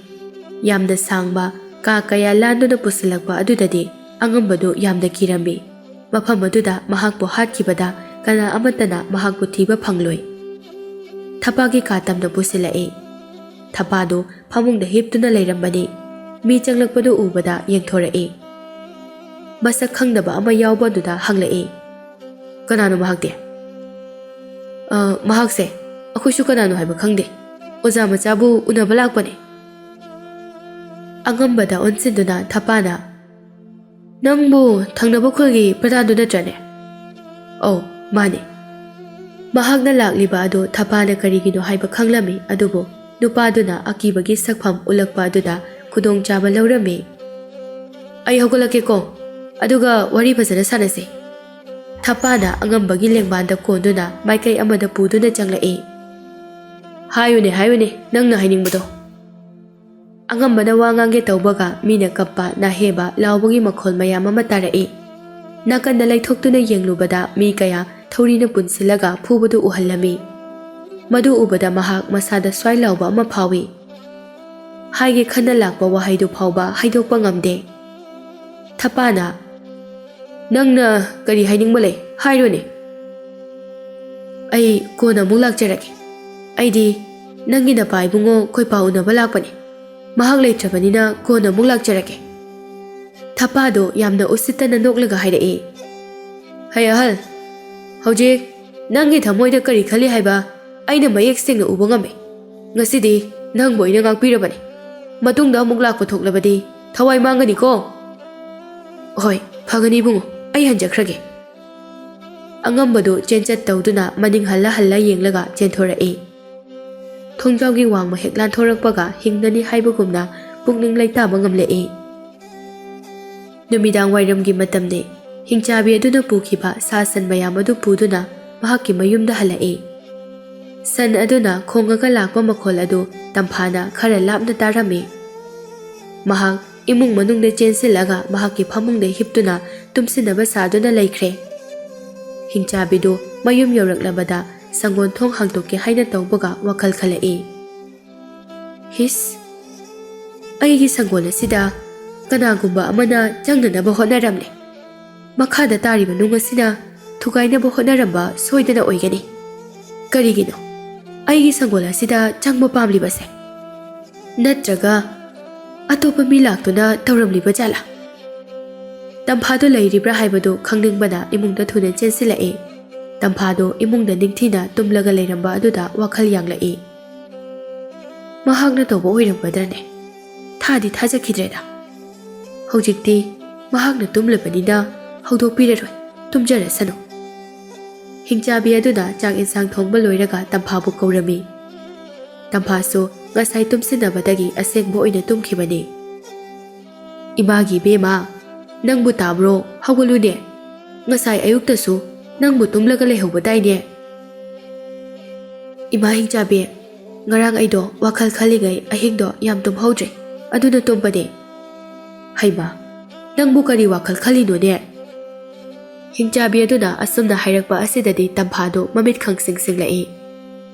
ꯌꯥꯝꯅ ꯁꯥꯡꯕ ꯀꯥ ꯀꯌꯥ ꯂꯥꯟꯗꯨꯅ ꯄꯨꯁꯤꯜꯂꯛꯄ ꯑꯗꯨꯗꯗꯤ ꯑꯉꯝꯕꯗꯨ ꯌꯥꯝꯅ ꯀꯤꯔꯝꯃꯤ꯫ ꯃꯐꯝ ꯑꯗꯨꯗ ꯃꯍꯥꯛꯄꯨ ꯍꯥꯠꯈꯤꯕꯗ ꯀꯅꯥ ꯑꯃꯠꯇꯅ ꯃꯍꯥꯛꯄꯨ ꯊꯤꯕ ꯐꯪꯂꯣꯏ꯫ ꯊꯄꯥꯒꯤ ꯀꯥ ꯇꯝꯅ ꯄꯨꯁꯤꯜꯂꯛꯏ꯫ ꯊꯄꯥꯗꯨ ꯐꯃꯨꯡꯗ ꯍꯤꯞꯇꯨꯅ ꯂꯩꯔꯝꯕꯅꯤ꯫ ꯃꯤ ꯆꯪꯂꯛꯄꯗꯨ ꯎꯕꯗ ꯌꯦꯡꯊꯣꯔꯛꯏ꯫ ꯃꯁꯛ ꯈꯪꯗꯕ ꯑꯃ ꯌꯥꯎꯕ ꯑꯗꯨꯗ ꯍꯪꯂꯛꯏ, "ꯀꯅꯥꯅꯣ ꯃꯍꯥꯛꯇꯤ?" "ꯑ, ꯃꯍꯥꯛꯁꯦ ꯑꯩꯈꯣꯏꯁꯨ ꯀꯅꯥꯅꯣ ꯍꯥꯏꯕ ꯈꯪꯗꯦ꯫ ꯑꯣꯖꯥ ꯃꯆꯥꯕꯨ ꯎꯅꯕ ꯂꯥꯛꯄꯅꯦ꯫" ꯑꯉꯝꯕꯗ ꯑꯣꯟꯁꯤꯟꯗꯨꯅ ꯊꯄꯥꯅ, "ꯅꯪꯕꯨ ꯊꯪꯅꯕ ꯈꯨꯜꯒꯤ ꯄ꯭ꯔꯙꯥꯟꯗꯨ ꯅꯠꯇ꯭ꯔꯅꯦ?" "ꯑꯧ, ꯃꯥꯅꯦ꯫" ꯃꯍꯥꯛꯅ ꯂꯥꯛꯂꯤꯕ ꯑꯗꯨ ꯊꯄꯥꯅ ꯀꯔꯤꯒꯤꯅꯣ ꯍꯥꯏꯕ ꯈꯪꯂꯝꯃꯤ, ꯑꯗꯨꯕꯨ ꯅꯨꯄꯥꯗꯨꯅ ꯑꯀꯤꯕꯒꯤ ꯁꯛꯐꯝ ꯎꯠꯂꯛꯄ ꯑꯗꯨꯗ ꯈꯨꯗꯣꯡꯆꯥꯕ ꯂꯧꯔꯝꯃꯤ꯫ "ꯑꯩ ꯍꯧꯒꯠꯂꯛꯀꯦꯀꯣ, ꯑꯗꯨꯒ ꯋꯥꯔꯤ ꯐꯖꯅ ꯁꯥꯟꯅꯁꯤ꯫" ꯊꯄꯥꯅ ꯑꯉꯝꯕꯒꯤ ꯂꯦꯡꯕꯥꯟꯗ ꯀꯣꯟꯗꯨꯅ ꯃꯥꯏꯀꯩ ꯑꯃꯗ ꯄꯨꯗꯨꯅ ꯆꯪꯂꯛꯏ꯫ "ꯍꯥꯏꯌꯨꯅꯦ, ꯍꯥꯏꯌꯨꯅꯦ, ꯅꯪꯅ ꯍꯥꯏꯅꯤꯡꯕꯗꯣ꯫" ꯑꯉꯝꯕꯅ ꯋꯥ ꯉꯥꯡꯒꯦ ꯇꯧꯕꯒ ꯃꯤꯅ ꯀꯞꯄ, ꯅꯥꯍꯦꯕ ꯂꯥꯎꯕꯒꯤ ꯃꯈꯣꯜ ꯃꯌꯥꯝ ꯑꯃ ꯇꯥꯔꯛꯏ꯫ ꯅꯥꯀꯟꯗ ꯂꯩꯊꯣꯛꯇꯨꯅ ꯌꯦꯡꯂꯨꯕꯗ ꯃꯤ ꯀꯌꯥ ꯊꯧꯔꯤꯅ ꯄꯨꯟꯁꯤꯜꯂꯒ ꯐꯨꯕꯗꯨ ꯎꯍꯜꯂꯝꯃꯤ꯫ ꯃꯗꯨ ꯎꯕꯗ ꯃꯍꯥꯛ ꯃꯁꯥꯗ ꯁ꯭ꯋꯥꯏ ꯂꯥꯎꯕ ꯑꯃ ꯐꯥꯎꯏ꯫ ꯍꯥꯏꯒꯦ ꯈꯟꯅ ꯂꯥꯛꯄ ꯋꯥꯍꯩꯗꯨ ꯐꯥꯎꯕ ꯍꯥꯏꯗꯣꯛꯄ ꯉꯝꯗꯦ꯫ ꯊꯄꯥꯅ, "ꯅꯪꯅ ꯀꯔꯤ ꯍꯥꯏꯅꯤꯡꯕ ꯂꯩ? ꯍꯥꯏꯔꯣꯅꯦ꯫" ꯑꯩ ꯀꯣꯟꯅ ꯑꯃꯨꯛ ꯂꯥꯛꯆꯔꯒꯦ꯫ ꯑꯩꯗꯤ ꯅꯪꯒꯤ ꯅꯄꯥ ꯏꯕꯨꯡꯉꯣ ꯈꯣꯏꯄꯥ ꯎꯅꯕ ꯂꯥꯛꯄꯅꯦ꯫ ꯃꯍꯥꯛ ꯂꯩꯇ꯭ꯔꯕꯅꯤꯅ ꯀꯣꯟꯅ ꯑꯃꯨꯛ ꯂꯥꯛꯆꯔꯒꯦ꯫ ꯊꯄꯥꯗꯣ ꯌꯥꯝꯅ ꯎꯁꯤꯠꯇꯅ ꯅꯣꯛꯂꯒ ꯍꯥꯏꯔꯛꯏ꯫ "ꯍꯩ ꯑꯍꯜ, ꯍꯧꯖꯤꯛ ꯅꯪꯒꯤ ꯊꯃꯣꯏꯗ ꯀꯔꯤ ꯈꯜꯂꯤ ꯍꯥꯏꯕ ꯑꯩꯅ ꯃꯌꯦꯛ ꯁꯦꯡꯅ ꯎꯕ ꯉꯝꯃꯦ꯫ ꯉꯁꯤꯗꯤ ꯅꯪꯕꯨ ꯑꯩꯅ ꯉꯥꯛꯄꯤꯔꯕꯅꯤ꯫ ꯃꯇꯨꯡꯗ ꯑꯃꯨꯛ ꯂꯥꯛꯄ ꯊꯣꯛꯂꯕꯗꯤ ꯊꯋꯥꯏ ꯃꯥꯡꯒꯅꯤꯀꯣ꯫" "ꯍꯣꯏ, ꯐꯒꯅꯤ ꯏꯕꯨꯡꯉꯣ, ꯑꯩ ꯍꯟꯖꯈ꯭ꯔꯒꯦ꯫" ꯑꯉꯝꯕꯗꯨ ꯆꯦꯟꯆꯠ ꯇꯧꯗꯨꯅ ꯃꯅꯤꯡ ꯍꯜꯂ ꯍꯜꯂ ꯌꯦꯡꯂꯒ ꯆꯦꯟꯊꯣꯔꯛꯏ꯫ ꯊꯣꯡꯖꯥꯎꯒꯤ ꯋꯥꯡꯃ ꯍꯦꯛ ꯂꯥꯟꯊꯣꯔꯛꯄꯒ ꯍꯤꯡꯅꯅꯤ ꯍꯥꯏꯕꯒꯨꯝꯅ ꯄꯨꯛꯅꯤꯡ ꯂꯩꯇꯥꯕ ꯉꯝꯂꯛꯏ꯫ ꯅꯨꯃꯤꯗꯥꯡ ꯋꯥꯏꯔꯝꯒꯤ ꯃꯇꯝꯅꯤ꯫ ꯍꯤꯡꯆꯥꯕꯤ ꯑꯗꯨꯅ ꯄꯨꯈꯤꯕ ꯁꯥ ꯁꯟ ꯃꯌꯥꯝ ꯑꯗꯨ ꯄꯨꯗꯨꯅ ꯃꯍꯥꯛꯀꯤ ꯃꯌꯨꯝꯗ ꯍꯜꯂꯛꯏ꯫ ꯁꯟ ꯑꯗꯨꯅ ꯈꯣꯡꯉꯒ ꯂꯥꯛꯄ ꯃꯈꯣꯜ ꯑꯗꯨ ꯇꯝꯐꯥꯅ ꯈꯔ ꯂꯥꯞꯅ ꯇꯥꯔꯝꯃꯤ꯫ ꯃꯍꯥꯛ ꯏꯃꯨꯡ ꯃꯅꯨꯡꯗ ꯆꯦꯟꯁꯤꯜꯂꯒ ꯃꯍꯥꯛꯀꯤ ꯐꯃꯨꯡꯗ ꯍꯤꯞꯇꯨꯅ ꯇꯨꯝꯁꯤꯟꯅꯕ ꯁꯥꯗꯨꯅ ꯂꯩꯈ꯭ꯔꯦ꯫ ꯍꯤꯡꯆꯥꯕꯤꯗꯨ ꯃꯌꯨꯝ ꯌꯧꯔꯛꯂꯕꯗ ꯁꯪꯒꯣꯟ ꯊꯣꯡ ꯍꯥꯡꯗꯣꯛꯀꯦ ꯍꯥꯏꯅ ꯇꯧꯕꯒ ꯋꯥꯈꯜ ꯈꯜꯂꯛꯏ꯫ "ꯍꯤꯁ! ꯑꯩꯒꯤ ꯁꯪꯒꯣꯟ ꯑꯁꯤꯗ ꯀꯅꯥꯒꯨꯝꯕ ꯑꯃꯅ ꯆꯪꯅꯅꯕ ꯍꯣꯠꯅꯔꯝꯂꯦ꯫ ꯃꯈꯥꯗ ꯇꯥꯔꯤꯕ ꯅꯨꯡ ꯑꯁꯤꯅ ꯊꯨꯒꯥꯏꯅꯕ ꯍꯣꯠꯅꯔꯝꯕ ꯁꯣꯏꯗꯅ ꯑꯣꯏꯒꯅꯤ꯫ ꯀꯔꯤꯒꯤꯅꯣ ꯑꯩꯒꯤ ꯁꯪꯒꯣꯟ ꯑꯁꯤꯗ ꯆꯪꯕ ꯄꯥꯝꯂꯤꯕꯁꯦ? ꯅꯠꯇ꯭ꯔꯒ ꯑꯇꯣꯞꯄ ꯃꯤ ꯂꯥꯛꯇꯨꯅ ꯇꯧꯔꯝꯂꯤꯕ ꯖꯥꯠꯂꯥ?" ꯇꯝꯐꯥꯗꯨ ꯂꯩꯔꯤꯕ꯭ꯔꯥ ꯍꯥꯏꯕꯗꯨ ꯈꯪꯅꯤꯡꯕꯅ ꯏꯃꯨꯡꯗ ꯊꯨꯅ ꯆꯦꯟꯁꯤꯜꯂꯛꯏ꯫ ꯇꯝꯐꯥꯗꯨ ꯏꯃꯨꯡꯗ ꯅꯤꯡꯊꯤꯅ ꯇꯨꯝꯂꯒ ꯂꯩꯔꯝꯕ ꯑꯗꯨꯗ ꯋꯥꯈꯜ ꯌꯥꯡꯂꯛꯏ꯫ "ꯃꯍꯥꯛꯅ ꯇꯧꯕ ꯑꯣꯏꯔꯝꯒꯗ꯭ꯔꯅꯦ? ꯊꯥꯗꯤ ꯊꯥꯖꯈꯤꯗ꯭ꯔꯦꯗ꯫ ꯍꯧꯖꯤꯛꯇꯤ ꯃꯍꯥꯛꯅ ꯇꯨꯝꯂꯕꯅꯤꯅ ꯍꯧꯗꯣꯛꯄꯤꯔꯔꯣꯏ, ꯇꯨꯝꯖꯔꯁꯅꯨ꯫" ꯍꯤꯡꯆꯥꯕꯤ ꯑꯗꯨꯅ ꯆꯥꯛ ꯏꯟꯁꯥꯡ ꯊꯣꯡꯕ ꯂꯣꯏꯔꯒ ꯇꯝꯐꯥꯕꯨ ꯀꯧꯔꯝꯃꯤ꯫ ꯇꯝꯐꯥꯁꯨ ꯉꯁꯥꯏ ꯇꯨꯝꯁꯤꯟꯅꯕꯗꯒꯤ ꯑꯁꯦꯡꯕ ꯑꯣꯏꯅ ꯇꯨꯝꯈꯤꯕꯅꯤ꯫ "ꯏꯃꯥꯒꯤ ꯏꯕꯦꯝꯃ, ꯅꯪꯕꯨ ꯇꯥꯕ꯭ꯔꯣ? ꯍꯧꯒꯠꯂꯨꯅꯦ꯫ ꯉꯁꯥꯏ ꯑꯌꯨꯛꯇꯁꯨ ꯅꯪꯕꯨ ꯇꯨꯝꯂꯒ ꯂꯩꯍꯧꯕꯗꯥꯏꯅꯦ?" "ꯏꯃꯥ ꯍꯤꯡꯆꯥꯕꯤ, ꯉꯔꯥꯡ ꯑꯩꯗꯣ ꯋꯥꯈꯜ ꯈꯜꯂꯤꯉꯩ ꯑꯍꯤꯡꯗꯣ ꯌꯥꯝ ꯇꯨꯝꯍꯧꯗ꯭ꯔꯦ, ꯑꯗꯨꯅ ꯇꯨꯝꯕꯅꯦ꯫" "ꯍꯩꯃꯥ, ꯅꯪꯕꯨ ꯀꯔꯤ ꯋꯥꯈꯜ ꯈꯜꯂꯤꯅꯣꯅꯦ?" ꯍꯤꯡꯆꯥꯕꯤ ꯑꯗꯨꯅ ꯑꯁꯨꯝꯅ ꯍꯥꯏꯔꯛꯄ ꯑꯁꯤꯗꯗꯤ ꯇꯝꯐꯥꯗꯨ ꯃꯃꯤꯠ ꯈꯪꯁꯤꯡ ꯁꯤꯡꯂꯛꯏ꯫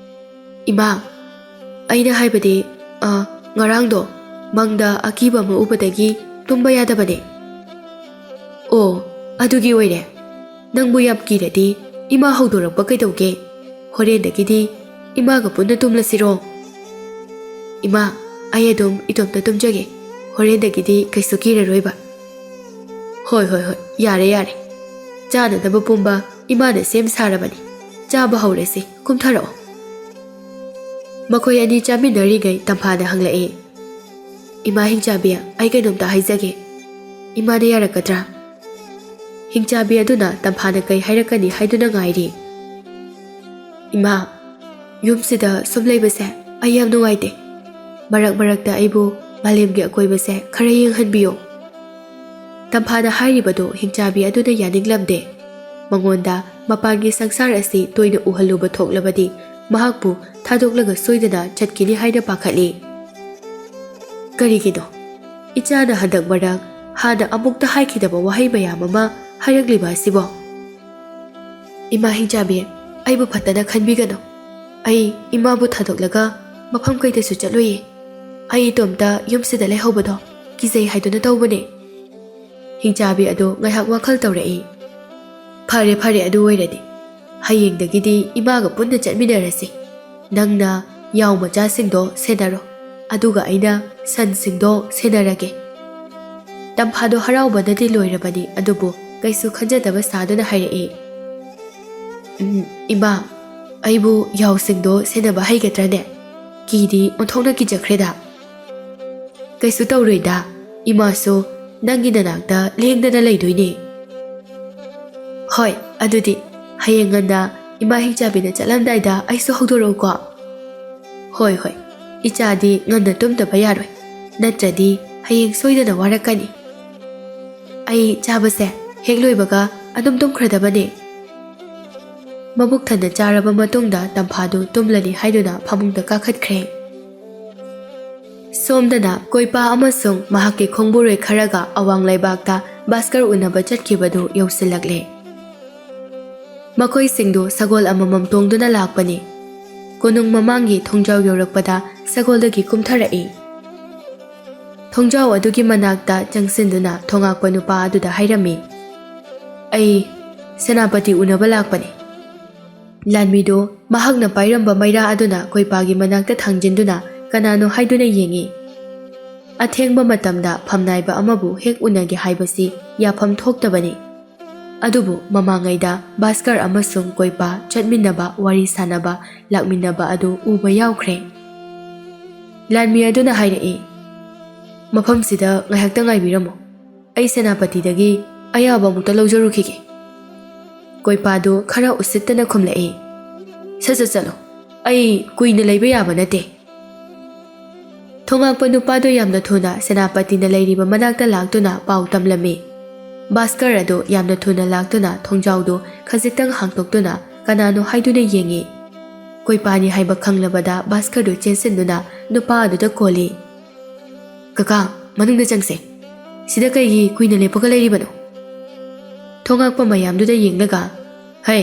"ꯏꯃꯥ, ꯑꯩꯅ ꯍꯥꯏꯕꯗꯤ, ꯑ, ꯉꯔꯥꯡꯗꯣ ꯃꯪꯗ ꯑꯀꯤꯕ ꯑꯃ ꯎꯕꯗꯒꯤ ꯇꯨꯝꯕ ꯌꯥꯗꯕꯅꯦ꯫" "ꯑꯣ, ꯑꯗꯨꯒꯤ ꯑꯣꯏꯔꯦ꯫ ꯅꯪꯕꯨ ꯌꯥꯝ ꯀꯤꯔꯗꯤ ꯏꯃꯥ ꯍꯧꯗꯣꯔꯛꯄ ꯀꯩꯗꯧꯒꯦ? ꯍꯣꯔꯦꯟꯗꯒꯤꯗꯤ ꯏꯃꯥꯒ ꯄꯨꯟꯅ ꯇꯨꯝꯂꯁꯤꯔꯣ? ꯏꯃꯥ, ꯑꯩ ꯑꯗꯨꯝ ꯏꯇꯣꯝꯇ ꯇꯨꯝꯖꯒꯦ꯫ ꯍꯣꯔꯦꯟꯗꯒꯤꯗꯤ ꯀꯩꯁꯨ ꯀꯤꯔꯔꯣꯏꯕ꯫ ꯍꯣꯏ, ꯍꯣꯏ, ꯍꯣꯏ, ꯌꯥꯔꯦ, ꯌꯥꯔꯦ꯫ ꯆꯥꯅꯅꯕ ꯄꯨꯝꯕ ꯏꯃꯥꯅ ꯁꯦꯝ ꯁꯥꯔꯕꯅꯤ꯫ ꯆꯥꯕ ꯍꯧꯔꯁꯤ, ꯀꯨꯝꯊꯔꯛꯑꯣ꯫ ꯃꯈꯣꯏ ꯑꯅꯤ ꯆꯥꯃꯤꯟꯅꯔꯤꯉꯩ ꯇꯝꯐꯥꯅ ꯍꯪꯂꯛꯏ, "ꯏꯃꯥ ꯍꯤꯡꯆꯥꯕꯤ, ꯑꯩ ꯀꯩꯅꯣꯝꯇ ꯍꯥꯏꯖꯒꯦ꯫ ꯏꯃꯥꯅ ꯌꯥꯔꯛꯀꯗ꯭ꯔꯥ?" ꯍꯤꯡꯆꯥꯕꯤ ꯑꯗꯨꯅ ꯇꯝꯐꯥꯅ ꯀꯩ ꯍꯥꯏꯔꯛꯀꯅꯤ ꯍꯥꯏꯗꯨꯅ ꯉꯥꯏꯔꯤ꯫ "ꯏꯃꯥ, ꯌꯨꯝꯁꯤꯗ ꯁꯨꯝ ꯂꯩꯕꯁꯦ ꯑꯩ ꯌꯥꯝ ꯅꯨꯡꯉꯥꯏꯇꯦ꯫ ꯃꯔꯛ ꯃꯔꯛꯇ ꯑꯩꯕꯨ ꯃꯥꯂꯦꯝꯒꯤ ꯑꯀꯣꯏꯕꯁꯦ ꯈꯔ ꯌꯦꯡꯍꯟꯕꯤꯌꯣ꯫" ꯇꯝꯐꯥꯅ ꯍꯥꯏꯔꯤꯕꯗꯨ ꯍꯤꯡꯆꯥꯕꯤ ꯑꯗꯨꯅ ꯌꯥꯅꯤꯡꯂꯝꯗꯦ꯫ ꯃꯉꯣꯟꯗ ꯃꯄꯥꯟꯒꯤ ꯁꯪꯁꯥꯔ ꯑꯁꯤ ꯇꯣꯏꯅ ꯎꯍꯜꯂꯨꯕ ꯊꯣꯛꯂꯕꯗꯤ ꯃꯍꯥꯛꯄꯨ ꯊꯥꯗꯣꯛꯂꯒ ꯁꯣꯏꯗꯅ ꯆꯠꯈꯤꯅꯤ ꯍꯥꯏꯅ ꯄꯥꯈꯠꯂꯤ꯫ "ꯀꯔꯤꯒꯤꯅꯣ ꯏꯆꯥꯅ ꯍꯟꯗꯛ ꯃꯔꯛ ꯍꯥꯟꯅ ꯑꯃꯨꯛꯇ ꯍꯥꯏꯈꯤꯗꯕ ꯋꯥꯍꯩ ꯃꯌꯥꯝ ꯑꯃ ꯍꯥꯏꯔꯛꯂꯤꯕ ꯑꯁꯤꯕꯣ?" "ꯏꯃꯥ ꯍꯤꯡꯆꯥꯕꯤ, ꯑꯩꯕꯨ ꯐꯠꯇꯅ ꯈꯟꯕꯤꯒꯅꯨ꯫ ꯑꯩ ꯏꯃꯥꯕꯨ ꯊꯥꯗꯣꯛꯂꯒ ꯃꯐꯝ ꯀꯩꯗꯁꯨ ꯆꯠꯂꯣꯏꯌꯦ꯫ ꯑꯩ ꯏꯇꯣꯝꯇ ꯌꯨꯝꯁꯤꯗ ꯂꯩꯍꯧꯕꯗꯣ ꯀꯤꯖꯩ ꯍꯥꯏꯗꯨꯅ ꯇꯧꯕꯅꯦ꯫" ꯍꯤꯡꯆꯥꯕꯤ ꯑꯗꯨ ꯉꯥꯏꯍꯥꯛ ꯋꯥꯈꯜ ꯇꯧꯔꯛꯏ꯫ "ꯐꯔꯦ, ꯐꯔꯦ, ꯑꯗꯨ ꯑꯣꯏꯔꯗꯤ ꯍꯌꯦꯡꯗꯒꯤꯗꯤ ꯏꯃꯥꯒ ꯄꯨꯟꯅ ꯆꯠꯃꯤꯟꯅꯔꯁꯤ꯫ ꯅꯪꯅ ꯌꯥꯎ ꯃꯆꯥꯁꯤꯡꯗꯣ ꯁꯦꯟꯅꯔꯣ, ꯑꯗꯨꯒ ꯑꯩꯅ ꯁꯟꯁꯤꯡꯗꯣ ꯁꯦꯟꯅꯔꯒꯦ꯫" ꯇꯝꯐꯥꯗꯣ ꯍꯔꯥꯎꯕꯅꯗꯤ ꯂꯣꯏꯔꯕꯅꯤ, ꯑꯗꯨꯕꯨ ꯀꯩꯁꯨ ꯈꯟꯖꯗꯕ ꯁꯥꯗꯨꯅ ꯍꯥꯏꯔꯛꯏ, "ꯎꯝ, ꯏꯃꯥ, ꯑꯩꯕꯨ ꯌꯥꯎꯁꯤꯡꯗꯣ ꯁꯦꯟꯅꯕ ꯍꯩꯒꯗ꯭ꯔꯅꯦ? ꯀꯤꯗꯤ ꯑꯣꯟꯊꯣꯛꯅ ꯀꯤꯖꯈ꯭ꯔꯦꯗ꯫" "ꯀꯩꯁꯨ ꯇꯧꯔꯣꯏꯗ, ꯏꯃꯥꯁꯨ ꯅꯪꯒꯤ ꯅꯅꯥꯛꯇ ꯂꯦꯡꯗꯅ ꯂꯩꯗꯣꯏꯅꯦ꯫" "ꯍꯣꯏ, ꯑꯗꯨꯗꯤ ꯍꯌꯦꯡ ꯉꯟꯅ ꯏꯃꯥ ꯍꯤꯡꯆꯥꯕꯤꯅ ꯆꯠꯂꯝꯗꯥꯏꯗ ꯑꯩꯁꯨ ꯍꯧꯗꯣꯔꯛꯎꯀꯣ꯫" "ꯍꯣꯏ, ꯍꯣꯏ, ꯏꯆꯥꯗꯤ ꯉꯟꯅ ꯇꯨꯝꯗꯕ ꯌꯥꯔꯣꯏ, ꯅꯠꯇ꯭ꯔꯗꯤ ꯍꯌꯦꯡ ꯁꯣꯏꯗꯅ ꯋꯥꯔꯛꯀꯅꯤ꯫ ꯑꯩ ꯆꯥꯕꯁꯦ ꯍꯦꯛ ꯂꯣꯏꯕꯒ ꯑꯗꯨꯝ ꯇꯨꯝꯈ꯭ꯔꯗꯕꯅꯦ꯫" ꯃꯕꯨꯛ ꯊꯟꯅ ꯆꯥꯔꯕ ꯃꯇꯨꯡꯗ ꯇꯝꯐꯥꯗꯨ ꯇꯨꯝꯂꯅꯤ ꯍꯥꯏꯗꯨꯅ ꯐꯃꯨꯡꯗ ꯀꯥꯈꯠꯈ꯭ꯔꯦ꯫ ꯁꯣꯝꯗꯅ ꯀꯣꯏꯄꯥ ꯑꯃꯁꯨꯡ ꯃꯍꯥꯛꯀꯤ ꯈꯣꯡꯕꯨꯔꯣꯏ ꯈꯔꯒ ꯑꯋꯥꯡ ꯂꯩꯕꯥꯛꯇ ꯚꯥꯁꯀꯔ ꯎꯅꯕ ꯆꯠꯈꯤꯕꯗꯨ ꯌꯧꯁꯤꯜꯂꯛꯂꯦ꯫ ꯃꯈꯣꯏꯁꯤꯡꯗꯨ ꯁꯒꯣꯜ ꯑꯃꯃꯝ ꯇꯣꯡꯗꯨꯅ ꯂꯥꯛꯄꯅꯤ꯫ ꯀꯣꯅꯨꯡ ꯃꯃꯥꯡꯒꯤ ꯊꯣꯡꯖꯥꯎ ꯌꯧꯔꯛꯄꯗ ꯁꯒꯣꯜꯗꯒꯤ ꯀꯨꯝꯊꯔꯛꯏ꯫ ꯊꯣꯡꯖꯥꯎ ꯑꯗꯨꯒꯤ ꯃꯅꯥꯛꯇ ꯆꯪꯁꯤꯟꯗꯨꯅ ꯊꯣꯉꯥꯛꯄ ꯅꯨꯄꯥ ꯑꯗꯨꯗ ꯍꯥꯏꯔꯝꯃꯤ, "ꯑꯩ ꯁꯦꯅꯥꯄꯇꯤ ꯎꯅꯕ ꯂꯥꯛꯄꯅꯤ꯫" ꯂꯥꯟꯃꯤꯗꯨ ꯃꯍꯥꯛꯅ ꯄꯥꯏꯔꯝꯕ ꯃꯩꯔꯥ ꯑꯗꯨꯅ ꯀꯣꯏꯄꯥꯒꯤ ꯃꯅꯥꯛꯇ ꯊꯥꯡꯖꯤꯟꯗꯨꯅ ꯀꯅꯥꯅꯣ ꯍꯥꯏꯗꯨꯅ ꯌꯦꯡꯏ꯫ ꯑꯊꯦꯡꯕ ꯃꯇꯝꯗ ꯐꯝꯅꯥꯏꯕ ꯑꯃꯕꯨ ꯍꯦꯛ ꯎꯅꯒꯦ ꯍꯥꯏꯕꯁꯤ ꯌꯥꯐꯝ ꯊꯣꯛꯇꯕꯅꯤ꯫ ꯑꯗꯨꯕꯨ ꯃꯃꯥꯡꯉꯩꯗ ꯚꯥꯁꯀꯔ ꯑꯃꯁꯨꯡ ꯀꯣꯏꯄꯥ ꯆꯠꯃꯤꯟꯅꯕ, ꯋꯥꯔꯤ ꯁꯥꯅꯕ, ꯂꯥꯛꯃꯤꯟꯅꯕ ꯑꯗꯨ ꯎꯕ ꯌꯥꯎꯈ꯭ꯔꯦ꯫ ꯂꯥꯟꯃꯤ ꯑꯗꯨꯅ ꯍꯥꯏꯔꯛꯏ, "ꯃꯐꯝꯁꯤꯗ ꯉꯥꯏꯍꯥꯛꯇ ꯉꯥꯏꯕꯤꯔꯝꯃꯨ꯫ ꯑꯩ ꯁꯦꯅꯥꯄꯇꯤꯗꯒꯤ ꯑꯌꯥꯕ ꯑꯃꯨꯛꯇ ꯂꯧꯖꯔꯨꯈꯤꯒꯦ꯫" ꯀꯣꯏꯄꯥꯗꯨ ꯈꯔ ꯎꯁꯤꯠꯇꯅ ꯈꯨꯝꯂꯛꯏ, "ꯁꯠ ꯁꯠ ꯆꯠꯂꯣ꯫ ꯑꯩ ꯀꯨꯏꯅ ꯂꯩꯕ ꯌꯥꯕ ꯅꯠꯇꯦ꯫" ꯊꯣꯉꯥꯛꯄ ꯅꯨꯄꯥꯗꯨ ꯌꯥꯝꯅ ꯊꯨꯅ ꯁꯦꯅꯥꯄꯇꯤꯅ ꯂꯩꯔꯤꯕ ꯃꯅꯥꯛꯇ ꯂꯥꯛꯇꯨꯅ ꯄꯥꯎ ꯇꯝꯂꯝꯃꯤ꯫ ꯚꯥꯁꯀꯔ ꯑꯗꯨ ꯌꯥꯝꯅ ꯊꯨꯅ ꯂꯥꯛꯇꯨꯅ ꯊꯣꯡꯖꯥꯎꯗꯨ ꯈꯖꯤꯛꯇꯪ ꯍꯥꯡꯇꯣꯛꯇꯨꯅ ꯀꯅꯥꯅꯣ ꯍꯥꯏꯗꯨꯅ ꯌꯦꯡꯉꯤ꯫ ꯀꯣꯏꯄꯥꯅꯤ ꯍꯥꯏꯕ ꯈꯪꯂꯕꯗ ꯚꯥꯁꯀꯔꯗꯨ ꯆꯦꯟꯁꯤꯟꯗꯨꯅ ꯅꯨꯄꯥ ꯑꯗꯨꯗ ꯀꯣꯜꯂꯤ, "ꯀꯀꯥ, ꯃꯅꯨꯡꯗ ꯆꯪꯁꯦ꯫ ꯁꯤꯗ ꯀꯩꯒꯤ ꯀꯨꯏꯅ ꯂꯦꯞꯄꯒ ꯂꯩꯔꯤꯕꯅꯣ?" ꯊꯣꯉꯥꯛꯄ ꯃꯌꯥꯝꯗꯨꯗ ꯌꯦꯡꯂꯒ, "ꯍꯩ,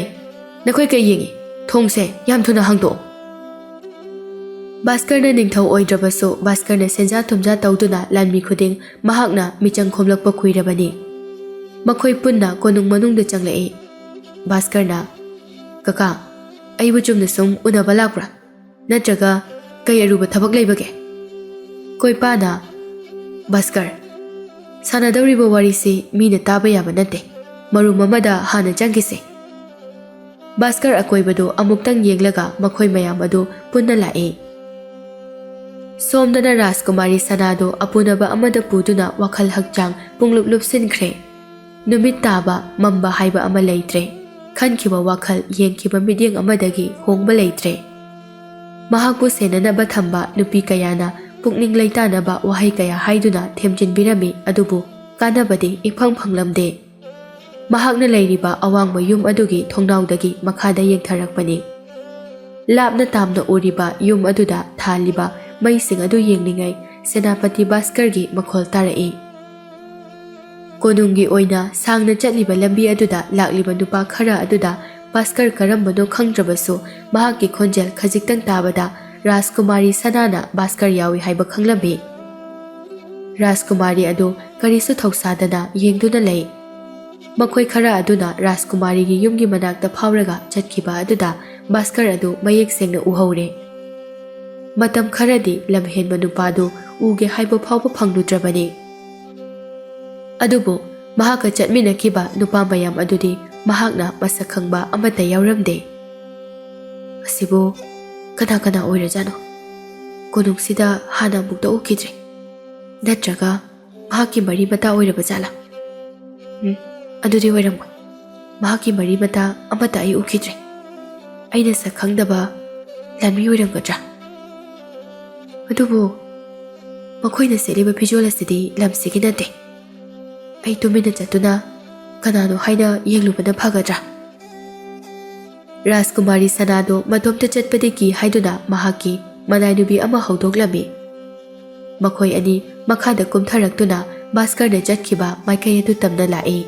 ꯅꯈꯣꯏ ꯀꯩ ꯌꯦꯡꯉꯤ? ꯊꯣꯡꯁꯦ ꯌꯥꯝ ꯊꯨꯅ ꯍꯥꯡꯗꯣꯛꯑꯣ꯫" ꯚꯥꯁꯀꯔꯅ ꯅꯤꯡꯊꯧ ꯑꯣꯏꯗ꯭ꯔꯕꯁꯨ ꯚꯥꯁꯀꯔꯅ ꯁꯦꯟꯖꯥ ꯊꯨꯝꯖꯥ ꯇꯧꯗꯨꯅ ꯂꯥꯟꯃꯤ ꯈꯨꯗꯤꯡ ꯃꯍꯥꯛꯅ ꯃꯤꯆꯪ ꯈꯣꯝꯂꯛꯄ ꯀꯨꯏꯔꯕꯅꯤ꯫ ꯃꯈꯣꯏ ꯄꯨꯟꯅ ꯀꯣꯅꯨꯡ ꯃꯅꯨꯡꯗ ꯆꯪꯂꯛꯏ꯫ ꯚꯥꯁꯀꯔꯅ, "ꯀꯀꯥ, ꯑꯩꯕꯨ ꯆꯨꯝꯅ ꯁꯨꯝ ꯎꯅꯕ ꯂꯥꯛꯄ꯭ꯔꯥ? ꯅꯠꯇ꯭ꯔꯒ ꯀꯩ ꯑꯔꯨꯕ ꯊꯕꯛ ꯂꯩꯕꯒꯦ?" ꯀꯣꯏꯄꯥꯅ, "ꯚꯥꯁꯀꯔ, ꯁꯥꯟꯅꯗꯧꯔꯤꯕ ꯋꯥꯔꯤꯁꯤ ꯃꯤꯅ ꯇꯥꯕ ꯌꯥꯕ ꯅꯠꯇꯦ꯫ ꯃꯔꯨꯝ ꯑꯃꯗ ꯍꯥꯟꯅ ꯆꯪꯈꯤꯁꯦ꯫" ꯚꯥꯁꯀꯔ ꯑꯀꯣꯏꯕꯗꯨ ꯑꯃꯨꯛꯇꯪ ꯌꯦꯡꯂꯒ ꯃꯈꯣꯏ ꯃꯌꯥꯝ ꯑꯗꯨ ꯄꯨꯟꯅ ꯂꯥꯛꯏ꯫ ꯁꯣꯝꯗꯅ ꯔꯥꯖꯀꯨꯃꯥꯔꯤ ꯁꯅꯥꯗꯨ ꯑꯄꯨꯅꯕ ꯑꯃꯗ ꯄꯨꯗꯨꯅ ꯋꯥꯈꯜ ꯍꯛꯆꯥꯡ ꯄꯨꯡꯂꯨꯞ ꯂꯨꯞꯁꯤꯟꯈ꯭ꯔꯦ꯫ ꯅꯨꯃꯤꯠ ꯇꯥꯕ ꯃꯝꯕ ꯍꯥꯏꯕ ꯑꯃ ꯂꯩꯇ꯭ꯔꯦ꯫ ꯈꯟꯈꯤꯕ ꯋꯥꯈꯜ ꯌꯦꯡꯈꯤꯕ ꯃꯤꯠꯌꯦꯡ ꯑꯃꯗꯒꯤ ꯍꯣꯡꯕ ꯂꯩꯇ꯭ꯔꯦ꯫ ꯃꯍꯥꯛꯄꯨ ꯁꯦꯟꯅꯅꯕ ꯊꯝꯕ ꯅꯨꯄꯤ ꯀꯌꯥꯅ ꯄꯨꯛꯅꯤꯡ ꯂꯩꯇꯥꯅꯕ ꯋꯥꯍꯩ ꯀꯌꯥ ꯍꯥꯏꯗꯨꯅ ꯊꯦꯝꯖꯤꯟꯕꯤꯔꯝꯃꯤ, ꯑꯗꯨꯕꯨ ꯀꯥꯟꯅꯕꯗꯤ ꯏꯐꯪ ꯐꯪꯂꯝꯗꯦ꯫ ꯃꯍꯥꯛꯅ ꯂꯩꯔꯤꯕ ꯑꯋꯥꯡꯕ ꯌꯨꯝ ꯑꯗꯨꯒꯤ ꯊꯣꯡꯅꯥꯎꯗꯒꯤ ꯃꯈꯥꯗ ꯌꯦꯡꯊꯔꯛꯄꯅꯤ꯫ ꯂꯥꯞꯅ ꯇꯥꯝꯅ ꯎꯔꯤꯕ ꯌꯨꯝ ꯑꯗꯨꯗ ꯊꯥꯜꯂꯤꯕ ꯃꯩꯁꯤꯡ ꯑꯗꯨ ꯌꯦꯡꯂꯤꯉꯩ ꯁꯦꯅꯥꯄꯇꯤ ꯚꯥꯁꯀꯔꯒꯤ ꯃꯈꯣꯜ ꯇꯥꯔꯛꯏ꯫ ꯀꯣꯅꯨꯡꯒꯤ ꯑꯣꯏꯅ ꯁꯥꯡꯅ ꯆꯠꯂꯤꯕ ꯂꯝꯕꯤ ꯑꯗꯨꯗ ꯂꯥꯛꯂꯤꯕ ꯅꯨꯄꯥ ꯈꯔ ꯑꯗꯨꯗ ꯚꯥꯁꯀꯔ ꯀꯔꯝꯕꯅꯣ ꯈꯪꯗ꯭ꯔꯕꯁꯨ, ꯃꯍꯥꯛꯀꯤ ꯈꯣꯟꯖꯦꯜ ꯈꯖꯤꯛꯇꯪ ꯇꯥꯕꯗ ꯔꯥꯖꯀꯨꯃꯥꯔꯤ ꯁꯅꯥꯅ ꯚꯥꯁꯀꯔ ꯌꯥꯎꯏ ꯍꯥꯏꯕ ꯈꯪꯂꯝꯃꯤ꯫ ꯔꯥꯖꯀꯨꯃꯥꯔꯤ ꯑꯗꯨ ꯀꯔꯤꯁꯨ ꯊꯧꯁꯥꯗꯅ ꯌꯦꯡꯗꯨꯅ ꯂꯩ꯫ ꯃꯈꯣꯏ ꯈꯔ ꯑꯗꯨꯅ ꯔꯥꯖꯀꯨꯃꯥꯔꯤꯒꯤ ꯌꯨꯝꯒꯤ ꯃꯅꯥꯛꯇ ꯐꯥꯎꯔꯒ ꯆꯠꯈꯤꯕ ꯑꯗꯨꯗ ꯚꯥꯁꯀꯔ ꯑꯗꯨ ꯃꯌꯦꯛ ꯁꯦꯡꯅ ꯎꯍꯧꯔꯦ꯫ ꯃꯇꯝ ꯈꯔꯗꯤ ꯂꯝꯍꯦꯟꯕ ꯅꯨꯄꯥꯗꯨ ꯎꯒꯦ ꯍꯥꯏꯕ ꯐꯥꯎꯕ ꯐꯪꯂꯨꯗ꯭ꯔꯕꯅꯤ꯫ ꯑꯗꯨꯕꯨ ꯃꯍꯥꯛꯀ ꯆꯠꯃꯤꯟꯅꯈꯤꯕ ꯅꯨꯄꯥ ꯃꯌꯥꯝ ꯑꯗꯨꯗꯤ ꯃꯍꯥꯛꯅ ꯃꯁꯛ ꯈꯪꯕ ꯑꯃꯠꯇ ꯌꯥꯎꯔꯝꯗꯦ꯫ ꯑꯁꯤꯕꯨ ꯀꯅꯥ ꯀꯅꯥ ꯑꯣꯏꯔꯖꯥꯠꯅꯣ? ꯀꯣꯅꯨꯡꯁꯤꯗ ꯍꯥꯟꯅ ꯑꯃꯨꯛꯇ ꯎꯈꯤꯗ꯭ꯔꯤ꯫ ꯅꯠꯇ꯭ꯔꯒ ꯃꯍꯥꯛꯀꯤ ꯃꯔꯤ ꯃꯇꯥ ꯑꯣꯏꯔꯕ ꯖꯥꯠꯂꯥ? ꯎꯝ, ꯑꯗꯨꯗꯤ ꯑꯣꯏꯔꯝꯃꯣꯏ꯫ ꯃꯍꯥꯛꯀꯤ ꯃꯔꯤ ꯃꯇꯥ ꯑꯃꯠꯇ ꯑꯩ ꯎꯈꯤꯗ꯭ꯔꯤ꯫ ꯑꯩꯅ ꯁꯛ ꯈꯪꯗꯕ ꯂꯥꯟꯃꯤ ꯑꯣꯏꯔꯝꯒꯗ꯭ꯔꯥ? ꯑꯗꯨꯕꯨ ꯃꯈꯣꯏꯅ ꯁꯦꯠꯂꯤꯕ ꯐꯤꯖꯣꯜ ꯑꯁꯤꯗꯤ ꯂꯝꯁꯤꯒꯤ ꯅꯠꯇꯦ꯫ ꯑꯩ ꯇꯨꯃꯤꯟꯅ ꯆꯠꯇꯨꯅ ꯀꯅꯥꯅꯣ ꯍꯥꯏꯅ ꯌꯦꯡꯂꯨꯕꯅ ꯐꯒꯗ꯭ꯔꯥ? ꯔꯥꯖꯀꯨꯃꯥꯔꯤ ꯁꯅꯥꯗꯣ ꯃꯇꯣꯝꯇ ꯆꯠꯄꯗꯒꯤ ꯍꯥꯏꯗꯨꯅ ꯃꯍꯥꯛꯀꯤ ꯃꯅꯥꯏꯅꯨꯕꯤ ꯑꯃ ꯍꯧꯗꯣꯛꯂꯝꯃꯤ꯫ ꯃꯈꯣꯏ ꯑꯅꯤ ꯃꯈꯥꯗ ꯀꯨꯝꯊꯔꯛꯇꯨꯅ ꯚꯥꯁꯀꯔꯅ ꯆꯠꯈꯤꯕ ꯃꯥꯏꯀꯩ ꯑꯗꯨ ꯇꯝꯅ ꯂꯥꯛꯏ꯫